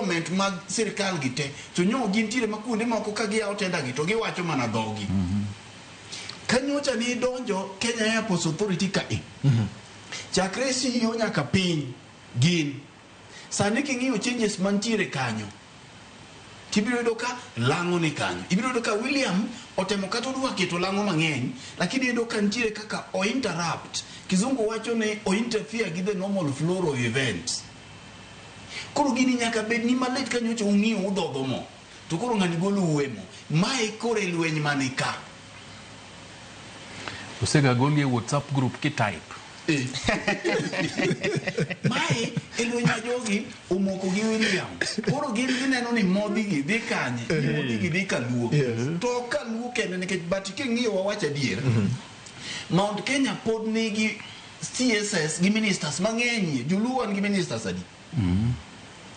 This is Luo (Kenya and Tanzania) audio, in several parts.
procurement mag sirkal gi te to nyo gintiere ma kuonde moko ka giyawo tender gi to giwacho mana dhogi. Kanyocha ni donjo Kenya Airports Authority ka e. Chakre CEO nyaka piny gin. Sani king'iyo changes mantiere kanyo tibiro yudo ka lang'o ni kanyo. Ibiro yudo ka William otemo kata odwa keto lang'o mang'eny, lakini iyudo ka nitiere kaka o interrupt. Kizungu wacho ni o interfere gi the normal flow of events. Koro gini nyaka bed ni malit ka nyocha ung'iyo udhodho mo. To koro ng'ani golo uwe mo. Mae koro e lweny mani ka. Osega goli e WhatsApp group kitype. Mae e lweny ma jogi omoko gi William. Koro gin gineno ni modhi gi dhi kanye, ni modhi gi dhi kaluo. To ok kaluo kende nikech but king'iyo wawach adier, Mount Kenya pod nigi CSS gi ministers mang'eny. Joluo wan gi ministers adi?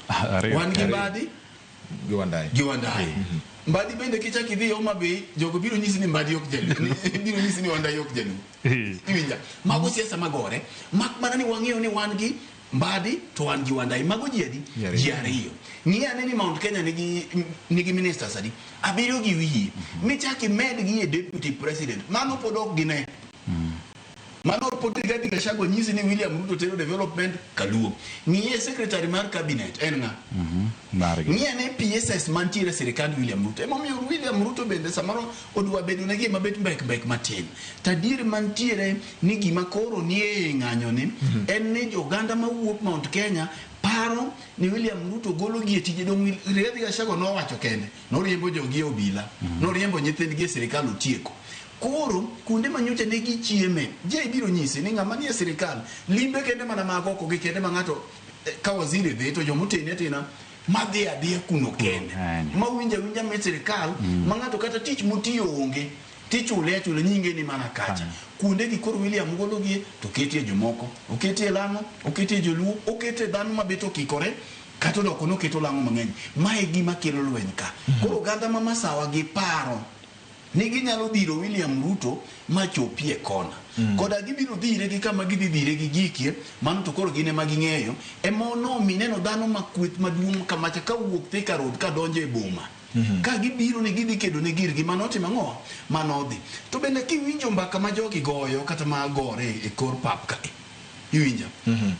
Ariyo. Wan gi Mbadi Gi Wandayi. gi Wandayi. Mbadi bende kichak idhi Homa Bay, jogo biro nyisi ni Mbadi ok jaluo. Biro nyisi ni Wandayi ok jaluo. Iwinja? Mago siasa magore. Mak mana ni wang'eyo ni wan gi Mbadi to wan gi Wandayi. Mago ji adi? Ji ariyo. Ji ariyo. Ng'i ane ni Mount Kenya nigi ministers adi? Abiriyo gi wiye. Michak imed gi e deputy president. Mano pod ok gine. Mano pod Rigathi Gachagua nyisi ni William Ruto tero development kaluo. Ng'iye secretary mar cabinet en ng'a? Margi. Ng'i ane PSS mantiere e sirikand William Ruto. Emomiyo William Ruto bende samoro odwa bedo ne gima bet mbek mbek matin. To adier mantiere ni gima koro nie ng'anyo ni en ni oganda mawuok Mount Kenya paro ni William Ruto golo gi e tije dong Rigathi Gachagua nowacho kende. Noriembo jogi e obila. Noriembo nyithindgi e sirikal otieko. Koro kuonde ma nyocha ne gichieme, je ibiro nyisi ni ng'ama nie sirikal limbe kende mana mag oko gi kende ma ng'ato ka waziri dhi to jomotene atina madhi adhiya kuno kende. Ma winjo awinja mit sirikal ma ng'ato kata tich motiyo onge tichule achula nyinge ni mana kacha. Kuonde gi koro William gologie to oketie jomoko, oketie lang'o, oketie joluo, oketie dhano mabet okikore kata odoko noketo lang'o mang'eny. Mae gima kelo lweny ka. Koro oganda ma Masawa gi paro ni ginyalo dhiro William Ruto ma chopie kona. Koda gibiro dhire gi kama gidhi dhire gi gikie, mano to koro gin ema ging'eyo. Ema onomi neno dhano ma kweth maduong' kamacha kawuok Thika Road kadonjo e boma. Ka gibiro ni gidhi kedo ne girgi, mano otimo ang'o? Mano odhi. To bende kiwinjo mbaka ma jogi goyo kata ma gore e kor pap ka, iwinja?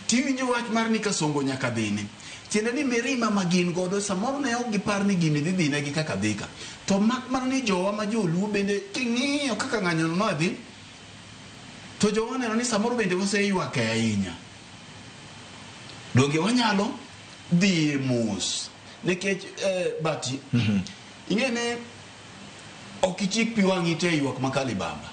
Tiwinjo wach mar ni Kasongo nyaka dhine. Tiende ni mirima ma gin godo samoro ne ok gipar ni gini dhi dhinegi kaka dhika. To mak mana ni jowa ma joluo bende king'iyo kaka ng'anyo no nodhi, to jowa oneno ni samoro bende waseywak ahinya. Donge wanyalo dhi mos nikech bati ing'e ni ok ichik pi wang'i te ywak ma Kalibamba.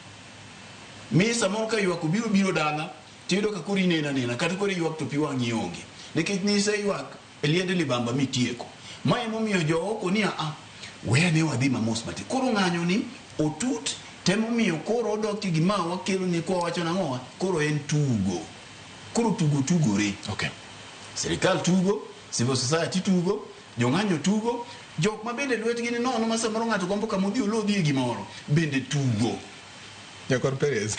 Mi samoro ka ywak obiro biro dala tiyudo ka koro ineno anena kata koro iywak to pi wang'i onge nikech niseywak e liend libamba mitieko. Ma emomiyo jowa okoni a we ane wadhi mamos matin. Koro ng'anyo ni otut temomiyo koro odok e gima wakelo ni kwa wacho nang'owa koro en tugo. Koro tugo tugore. Sirikal tugo, civil society tugo, jong'anyo tugo, jok ma bende lwetgi ni nono ma samoro ng'ato gombo kama odhi olodhi e gimoro bende tugo. Jakor Perez.